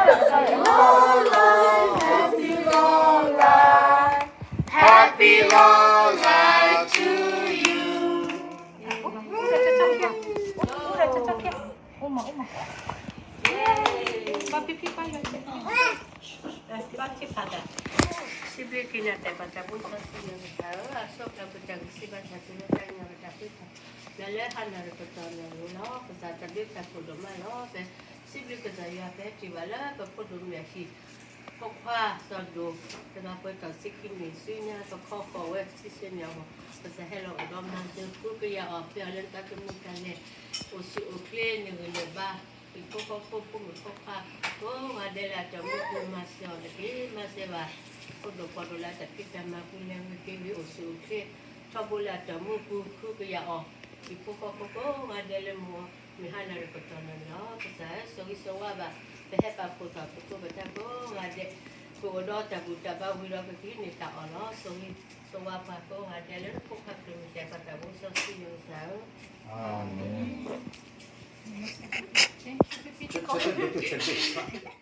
Happy long life, happy long life to you. ဘၣ်ဖံဖံဘၣ်ယွၤ ဘၣ်ဖံဖံဘၣ်ယွၤ စံးဘျုးက့ၤနၤ တၢ်ဘၣ်တၢ်ဘိၣ်စီဆှံယွၤကစၢ်ဧၢ, အဆိကတၢၢ်ပတၢ်ကစံးဘၣ်တၢ်ကလုၢ်တၢ်ကညီၤ ပတၢ်ဃ့တၢ်, လၢလၢဟါနၤဒီးကတီၢ်နၤလီၤ. ကစၢ်တၢ်ဘျုးတၢ်ဖှိၣ်ဒိၣ်မးလီၤ. ပစံးဘျုးကစၢ်ယွၤ ပဟဲတုၤဘၣ်လၢပဖိဒိၣ်မုၣ်အဟံၣ်, ဖိခွါစီၤဒိၣ် တဂၤပှဲၤထီၣ်ဆံခံနံၣ်ဆူညါ ပခီဃီၤဝဲဆံဆံနံၣ်အဂီၢ်, ကစၢ်ဟဲလီၤအိၣ်ဒီးမၤစၢၤဃုကယာ်အီၤ ဖဲအီၤလၢတၢ်သမူတၢ်လဲၤ အိၣ်ဆူၣ်အိၣ်ချ့ န့ၢ်ဂံၢ်န့ၢ်ဘါ, ဟံၣ်ဖိဃီဖိ ဖိမုၣ်ဖိခွါ ကိးဂၤဒဲးလၢအတၢ်အိၣ်မူပူၤ မၤစၢၤအီၤတက့ၢ်. မၤစၢၤဘၣ် ဖိဒိၣ်ပှၤဒိၣ်လၢအတၢ်ဖံးတၢ်မၤပူၤ လဲၤဂ့ၤက့ၤဂ့ၤ အိၣ်ဆူၣ်အိၣ်ချ့ ထီဘိလၢအတၢ်အိၣ်မူပူၤ ဃုကယာ်အီၤ, ဟံၣ်ဖိဃီဖိကိးဂၤဒဲးလၢမုၢ်ဂီၤ မုၢ်ဟါနၤဒီးကတီၢ်နၤန့ၣ်လီၤ. ကစၢ်ဧၢ ဆိၣ်ဂ့ၤဆိၣ်ဝါဘၣ် ပဟဲပာ်ဖှိၣ်သး ပဖိပတၢ်ကိးဂၤဒဲး, ပအိၣ်ဒီးတၢ်ဘူၣ်တၢ်ဘါဝံၤဒီး ပကဟံးန့ၢ်တၢ်အီၣ်လီၤ. ဆိၣ်ဂ့ၤဆိၣ်ဝါပှၤကိးဂၤဒဲးလၢနဖိခွါခရံာ်မံၤ တၢ်ဘၣ်တၢ်ဘိၣ်စီဆှံယွၤကစၢ်ဧၢ, အၤမ့ၣ်.